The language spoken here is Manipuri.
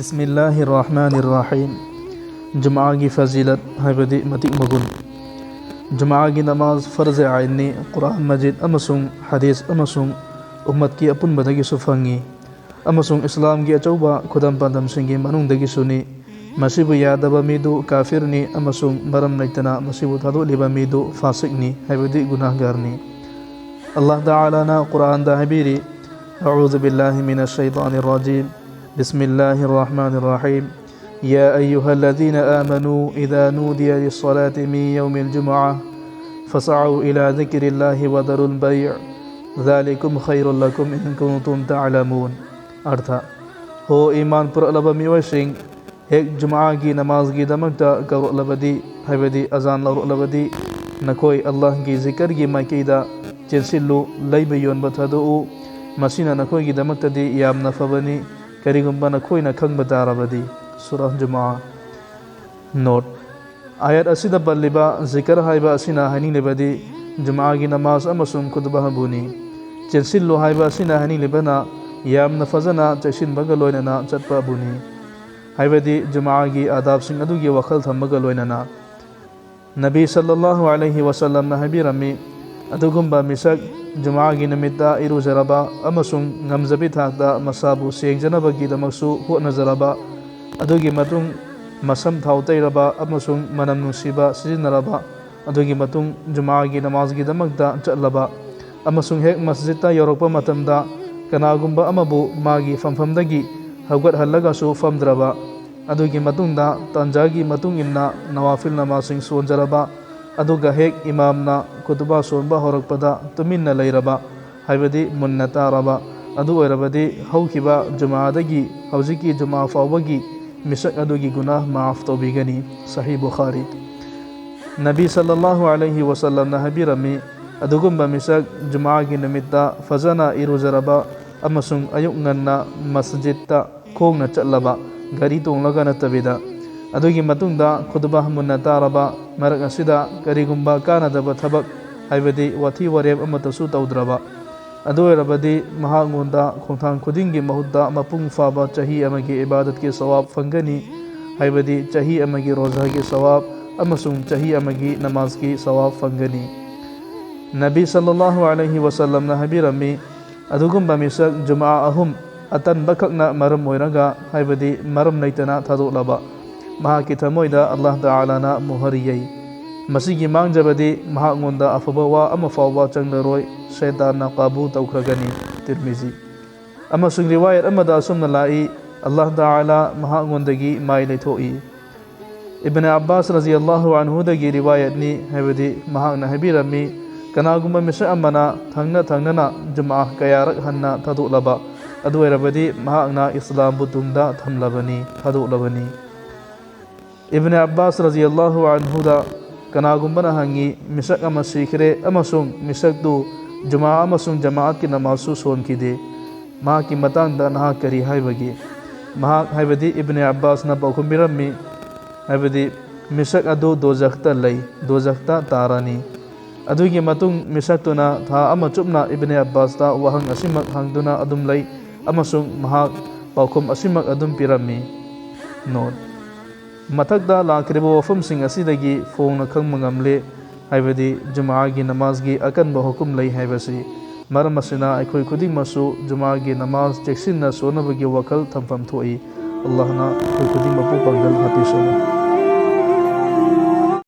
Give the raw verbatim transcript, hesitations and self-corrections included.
ꯕꯤꯁꯃꯤꯜꯂꯥꯍꯤꯔ ꯔꯍꯃꯥꯅꯤꯔ ꯔꯍꯤꯝ꯫ ꯖꯨꯃꯥꯒꯤ ꯐꯖꯤꯂꯠ, ꯍꯥꯏꯕꯗꯤ ꯃꯇꯤꯛ ꯃꯒꯨꯟ꯫ ꯖꯨꯃꯥꯒꯤ ꯅꯃꯥꯖ ꯐꯔꯖ ꯑꯥꯏꯟꯅꯤ, ꯀꯨꯔꯥꯟ ꯃꯖꯤꯗ ꯑꯃꯁꯨꯡ ꯍꯗꯤꯁ ꯑꯃꯁꯨꯡ ꯎꯝꯃꯠꯀꯤ ꯑꯄꯨꯟꯕꯗꯒꯤꯁꯨ ꯐꯪꯉꯤ, ꯑꯃꯁꯨꯡ ꯏꯁꯂꯥꯝꯒꯤ ꯑꯆꯧꯕ ꯈꯨꯗꯝ ꯄꯥꯟꯗꯝꯁꯤꯡꯒꯤ ꯃꯅꯨꯡꯗꯒꯤꯁꯨꯅꯤ꯫ ꯃꯁꯤꯕꯨ ꯌꯥꯗꯕ ꯃꯤꯗꯨ ꯀꯥꯐꯤꯔꯅꯤ, ꯑꯃꯁꯨꯡ ꯃꯔꯝ ꯂꯩꯇꯅ ꯃꯁꯤꯕꯨ ꯊꯥꯗꯣꯛꯂꯤꯕ ꯃꯤꯗꯨ ꯐꯥꯁꯤꯛꯅꯤ, ꯍꯥꯏꯕꯗꯤ ꯒꯨꯅꯥꯍꯒꯥꯔꯅꯤ꯫ ꯑꯜꯂꯥꯍ ꯇꯥꯂꯥꯅ ꯀꯨꯔꯥꯟꯗ ꯍꯥꯏꯕꯤꯔꯤ, "ꯑꯎꯖꯨ ꯕꯤꯜꯂꯥꯍꯤ ꯃꯤꯅ ꯁꯩꯇꯥꯅꯤꯔ ꯔꯥꯖꯤꯝ꯫ ꯕꯤꯁꯃꯤꯜꯂꯥꯍꯤꯔ ꯔꯍꯃꯥꯅꯤꯔ ꯔꯍꯤꯝ꯫ ꯌꯥ ꯑꯌꯨꯍꯜꯂꯗꯤꯅ ꯑꯥꯃꯅꯨ ꯏꯗꯥ ꯅꯨꯗꯤꯌ ꯂꯤꯁꯁꯂꯥꯇꯤ ꯃꯤꯟ ꯌꯧꯃꯤꯜ ꯖꯨꯃꯨꯑ ꯐꯁꯑꯎ ꯏꯂꯥ ꯖꯤꯀꯤꯔꯤꯜꯂꯥꯍꯤ ꯋꯥꯗꯔꯨꯜ ꯕꯩꯑ꯫ ꯖꯥꯂꯤꯀꯨꯝ ꯈꯩꯔꯨꯜ ꯂꯀꯨꯝ ꯏꯟ ꯀꯨꯟꯇꯨꯝ ꯇꯥꯂꯃꯨꯟ꯫" ꯑꯔꯊ: ꯍꯣ ꯏꯃꯥꯟ ꯄꯨꯔꯛꯂꯕ ꯃꯤꯑꯣꯏꯁꯤꯡ, ꯍꯦꯛ ꯖꯨꯃꯥꯒꯤ ꯅꯃꯥꯖꯒꯤꯗꯃꯛꯇ ꯀꯧꯔꯛꯂꯕꯗꯤ, ꯍꯥꯏꯕꯗꯤ ꯑꯖꯥꯟ ꯂꯧꯔꯛꯂꯕꯗꯤ, ꯅꯈꯣꯏ ꯑꯜꯂꯥꯍꯒꯤ ꯖꯤꯀꯔꯒꯤ ꯃꯥꯏꯀꯩꯗ ꯆꯦꯟꯁꯤꯜꯂꯨ, ꯂꯩꯕ ꯌꯣꯟꯕ ꯊꯥꯗꯣꯛꯎ, ꯃꯁꯤꯅ ꯅꯈꯣꯏꯒꯤꯗꯃꯛꯇꯗꯤ ꯌꯥꯝꯅ ꯐꯕꯅꯤ, ꯀꯔꯤꯒꯨꯝꯕ ꯅꯈꯣꯏꯅ ꯈꯪꯕ ꯇꯥꯔꯕꯗꯤ꯫ ꯁꯨꯔꯥ ꯖꯨꯃꯥ꯫ ꯅꯣꯠ: ꯑꯥꯌꯠ ꯑꯁꯤꯗ ꯄꯜꯂꯤꯕ ꯖꯤꯀꯔ ꯍꯥꯏꯕ ꯑꯁꯤꯅ ꯍꯥꯏꯅꯤꯡꯂꯤꯕꯗꯤ ꯖꯨꯃꯥꯒꯤ ꯅꯃꯥꯖ ꯑꯃꯁꯨꯡ ꯈꯨꯇꯕꯕꯨꯅꯤ꯫ ꯆꯦꯟꯁꯤꯜꯂꯨ ꯍꯥꯏꯕ ꯑꯁꯤꯅ ꯍꯥꯏꯅꯤꯡꯂꯤꯕꯅ ꯌꯥꯝꯅ ꯐꯖꯅ ꯆꯦꯛꯁꯤꯟꯕꯒ ꯂꯣꯏꯅꯅ ꯆꯠꯄꯕꯨꯅꯤ, ꯍꯥꯏꯕꯗꯤ ꯖꯨꯃꯥꯒꯤ ꯑꯥꯗꯥꯕꯁꯤꯡ ꯑꯗꯨꯒꯤ ꯋꯥꯈꯜ ꯊꯝꯕꯒ ꯂꯣꯏꯅꯅ꯫ ꯅꯕꯤ ꯁꯜꯂꯜꯂꯥꯍꯨ ꯑꯂꯩꯍꯤ ꯋꯁꯜꯂꯝꯅ ꯍꯥꯏꯕꯤꯔꯝꯃꯤ, ꯑꯗꯨꯒꯨꯝꯕ ꯃꯤꯁꯛ ꯖꯨꯃꯥꯒꯤ ꯅꯨꯃꯤꯠꯇ ꯏꯔꯨꯖꯔꯕ ꯑꯃꯁꯨꯡ ꯉꯝꯖꯕꯤ ꯊꯥꯛꯇ ꯃꯁꯥꯕꯨ ꯁꯦꯡꯖꯅꯕꯒꯤꯗꯃꯛꯁꯨ ꯍꯣꯠꯅꯖꯔꯕ, ꯑꯗꯨꯒꯤ ꯃꯇꯨꯡ ꯃꯁꯝ ꯊꯥꯎ ꯇꯩꯔꯕ ꯑꯃꯁꯨꯡ ꯃꯅꯝ ꯅꯨꯡꯁꯤꯕ ꯁꯤꯖꯤꯟꯅꯔꯕ, ꯑꯗꯨꯒꯤ ꯃꯇꯨꯡ ꯖꯨꯃꯥꯒꯤ ꯅꯃꯥꯖꯒꯤꯗꯃꯛꯇ ꯆꯠꯂꯕ, ꯑꯃꯁꯨꯡ ꯍꯦꯛ ꯃꯁꯖꯤꯗꯇ ꯌꯧꯔꯛꯄ ꯃꯇꯝꯗ ꯀꯅꯥꯒꯨꯝꯕ ꯑꯃꯕꯨ ꯃꯥꯒꯤ ꯐꯝꯐꯝꯗꯒꯤ ꯍꯧꯒꯠꯍꯜꯂꯒꯁꯨ ꯐꯝꯗ꯭ꯔꯕ, ꯑꯗꯨꯒꯤ ꯃꯇꯨꯡꯗ ꯇꯥꯟꯖꯥꯒꯤ ꯃꯇꯨꯡ ꯏꯟꯅ ꯅꯋꯥꯐꯤꯜ ꯅꯃꯥꯖꯁꯤꯡ ꯁꯣꯟꯖꯔꯕ, ꯑꯗꯨꯒ ꯍꯦꯛ ꯏꯃꯥꯝꯅ ꯈꯨꯇꯨꯕꯥ ꯁꯣꯟꯕ ꯍꯧꯔꯛꯄꯗ ꯇꯨꯃꯤꯟꯅ ꯂꯩꯔꯕ, ꯍꯥꯏꯕꯗꯤ ꯃꯨꯟꯅ ꯇꯥꯔꯕ, ꯑꯗꯨ ꯑꯣꯏꯔꯕꯗꯤ ꯍꯧꯈꯤꯕ ꯖꯨꯃꯥꯗꯒꯤ ꯍꯧꯖꯤꯛꯀꯤ ꯖꯨꯃꯥ ꯐꯥꯎꯕꯒꯤ ꯃꯤꯁꯛ ꯑꯗꯨꯒꯤ ꯒꯨꯅꯥꯍ ꯃꯥꯐ ꯇꯧꯕꯤꯒꯅꯤ꯫ ꯁꯍꯤ ꯕꯨꯈꯥꯔꯤ꯫ ꯅꯕꯤ ꯁꯜꯂꯜꯂꯥꯍꯨ ꯑꯂꯩꯍꯤ ꯋꯁꯜꯂꯝꯅ ꯍꯥꯏꯕꯤꯔꯝꯃꯤ, ꯑꯗꯨꯒꯨꯝꯕ ꯃꯤꯁꯛ ꯖꯨꯃꯥꯒꯤ ꯅꯨꯃꯤꯠꯇ ꯐꯖꯅ ꯏꯔꯨꯖꯔꯕ ꯑꯃꯁꯨꯡ ꯑꯌꯨꯛ ꯉꯟꯅ ꯃꯁꯖꯤꯗꯇ ꯈꯣꯡꯅ ꯆꯠꯂꯕ, ꯒꯥꯔꯤ ꯇꯣꯡꯂꯒ ꯅꯠꯇꯕꯤꯗ, ꯑꯗꯨꯒꯤ ꯃꯇꯨꯡꯗ ꯈꯨꯇꯕꯥ ꯃꯨꯟꯅ ꯇꯥꯔꯕ, ꯃꯔꯛ ꯑꯁꯤꯗ ꯀꯔꯤꯒꯨꯝꯕ ꯀꯥꯟꯅꯗꯕ ꯊꯕꯛ, ꯍꯥꯏꯕꯗꯤ ꯋꯥꯊꯤ ꯋꯥꯔꯦꯞ ꯑꯃꯠꯇꯁꯨ ꯇꯧꯗ꯭ꯔꯕ, ꯑꯗꯨ ꯑꯣꯏꯔꯕꯗꯤ ꯃꯍꯥꯛꯉꯣꯟꯗ ꯈꯣꯡꯊꯥꯡ ꯈꯨꯗꯤꯡꯒꯤ ꯃꯍꯨꯠꯇ ꯃꯄꯨꯡ ꯐꯥꯕ ꯆꯍꯤ ꯑꯃꯒꯤ ꯏꯕꯥꯗꯠꯀꯤ ꯁꯋꯥꯕ ꯐꯪꯒꯅꯤ, ꯍꯥꯏꯕꯗꯤ ꯆꯍꯤ ꯑꯃꯒꯤ ꯔꯣꯖꯥꯒꯤ ꯁꯋꯥꯕ ꯑꯃꯁꯨꯡ ꯆꯍꯤ ꯑꯃꯒꯤ ꯅꯃꯥꯖꯀꯤ ꯁꯋꯥꯕ ꯐꯪꯒꯅꯤ꯫ ꯅꯕꯤ ꯁꯜꯂꯜꯂꯥꯍꯨ ꯑꯂꯩꯍꯤ ꯋꯁꯜꯂꯝꯅ ꯍꯥꯏꯕꯤꯔꯝꯃꯤ, ꯑꯗꯨꯒꯨꯝꯕ ꯃꯤꯁꯛ ꯖꯨꯃꯥ ꯑꯍꯨꯝ ꯑꯇꯟꯕꯈꯛꯅ ꯃꯔꯝ ꯑꯣꯏꯔꯒ, ꯍꯥꯏꯕꯗꯤ ꯃꯔꯝ ꯂꯩꯇꯅ ꯊꯥꯗꯣꯛꯂꯕ, ꯃꯍꯥꯛꯀꯤ ꯊꯃꯣꯏꯗ ꯑꯜꯂꯥꯍ ꯇꯥꯂꯥꯅ ꯃꯣꯍꯔ ꯌꯩ꯫ ꯃꯁꯤꯒꯤ ꯃꯥꯡꯖꯕꯗꯤ ꯃꯍꯥꯛꯉꯣꯟꯗ ꯑꯐꯕ ꯋꯥ ꯑꯃ ꯐꯥꯎꯕ ꯆꯪꯂꯔꯣꯏ, ꯁꯩꯇꯥꯟꯅ ꯀꯥꯕꯨ ꯇꯧꯈ꯭ꯔꯒꯅꯤ꯫ ꯇꯤꯔꯃꯤꯖꯤ꯫ ꯑꯃꯁꯨꯡ ꯔꯤꯋꯥꯌꯠ ꯑꯃꯗ ꯑꯁꯨꯝꯅ ꯂꯥꯛꯏ, ꯑꯜꯂꯥꯍ ꯇꯥꯂꯥ ꯃꯍꯥꯛꯉꯣꯟꯗꯒꯤ ꯃꯥꯏ ꯂꯩꯊꯣꯛꯏ꯫ ꯏꯕꯅꯦ ꯑꯕꯥꯁ ꯔꯖꯤꯌꯜꯂꯥꯍꯨ ꯑꯟꯍꯨꯗꯒꯤ ꯔꯤꯋꯥꯌꯠꯅꯤ, ꯍꯥꯏꯕꯗꯤ ꯃꯍꯥꯛꯅ ꯍꯥꯏꯕꯤꯔꯝꯃꯤ, ꯀꯅꯥꯒꯨꯝꯕ ꯃꯤꯁꯛ ꯑꯃꯅ ꯊꯪꯅ ꯊꯪꯅꯅ ꯖꯨꯃꯥ ꯀꯌꯥꯔꯛ ꯍꯟꯅ ꯊꯥꯗꯣꯛꯂꯕ, ꯑꯗꯨ ꯑꯣꯏꯔꯕꯗꯤ ꯃꯍꯥꯛꯅ ꯏꯁꯂꯥꯝꯕꯨ ꯇꯨꯡꯗ ꯊꯝꯂꯕꯅꯤ, ꯊꯥꯗꯣꯛꯂꯕꯅꯤ꯫ ꯏꯕꯅꯦ ꯑꯕꯥꯁ ꯔꯖꯤꯌꯜꯂꯥꯍꯨ ꯑꯟꯍꯨꯗ ꯀꯅꯥꯒꯨꯝꯕꯅ ꯍꯪꯉꯤ, ꯃꯤꯁꯛ ꯑꯃ ꯁꯤꯈ꯭ꯔꯦ ꯑꯃꯁꯨꯡ ꯃꯤꯁꯛꯇꯨ ꯖꯨꯃꯥ ꯑꯃꯁꯨꯡ ꯖꯃꯥꯑꯠꯀꯤ ꯅꯃꯥꯖꯁꯨ ꯁꯣꯟꯈꯤꯗꯦ, ꯃꯍꯥꯛꯀꯤ ꯃꯇꯥꯡꯗ ꯅꯍꯥꯛ ꯀꯔꯤ ꯍꯥꯏꯕꯒꯦ? ꯃꯍꯥꯛ, ꯍꯥꯏꯕꯗꯤ ꯏꯕꯅꯦ ꯑꯕꯥꯁꯅ ꯄꯥꯎꯈꯨꯝ ꯄꯤꯔꯝꯃꯤ, ꯍꯥꯏꯕꯗꯤ ꯃꯤꯁꯛ ꯑꯗꯨ ꯗꯣꯖꯈꯇ ꯂꯩ, ꯗꯣꯖꯈꯇ ꯇꯥꯔꯅꯤ꯫ ꯑꯗꯨꯒꯤ ꯃꯇꯨꯡ ꯃꯤꯁꯛꯇꯨꯅ ꯊꯥ ꯑꯃ ꯆꯨꯞꯅ ꯏꯕꯅꯦ ꯑꯕꯥꯁꯇ ꯋꯥꯍꯪ ꯑꯁꯤꯃꯛ ꯍꯪꯗꯨꯅ ꯑꯗꯨꯝ ꯂꯩ ꯑꯃꯁꯨꯡ ꯃꯍꯥꯛ ꯄꯥꯎꯈꯨꯝ ꯑꯁꯤꯃꯛ ꯑꯗꯨꯝ ꯄꯤꯔꯝꯃꯤ꯫ ꯅꯣꯠ: ꯃꯊꯛꯇ ꯂꯥꯛꯈ꯭ꯔꯤꯕ ꯋꯥꯐꯝꯁꯤꯡ ꯑꯁꯤꯗꯒꯤ ꯐꯣꯡꯅ ꯈꯪꯕ ꯉꯝꯂꯦ, ꯍꯥꯏꯕꯗꯤ ꯖꯨꯃꯥꯒꯤ ꯅꯃꯥꯖꯒꯤ ꯑꯀꯟꯕ ꯍꯨꯀꯨꯝ ꯂꯩ ꯍꯥꯏꯕꯁꯤ꯫ ꯃꯔꯝ ꯑꯁꯤꯅ ꯑꯩꯈꯣꯏ ꯈꯨꯗꯤꯡꯃꯛꯁꯨ ꯖꯨꯃꯥꯒꯤ ꯅꯃꯥꯖ ꯆꯦꯛꯁꯤꯟꯅ ꯁꯣꯟꯅꯕꯒꯤ ꯋꯥꯈꯜ ꯊꯝꯐꯝ ꯊꯣꯛꯏ꯫ ꯑꯜꯂꯥꯍꯅ ꯑꯩꯈꯣꯏ ꯈꯨꯗꯤꯡꯃꯛꯄꯨ ꯄꯥꯡꯒꯜ ꯍꯥꯞꯄꯤꯁꯅꯨ꯫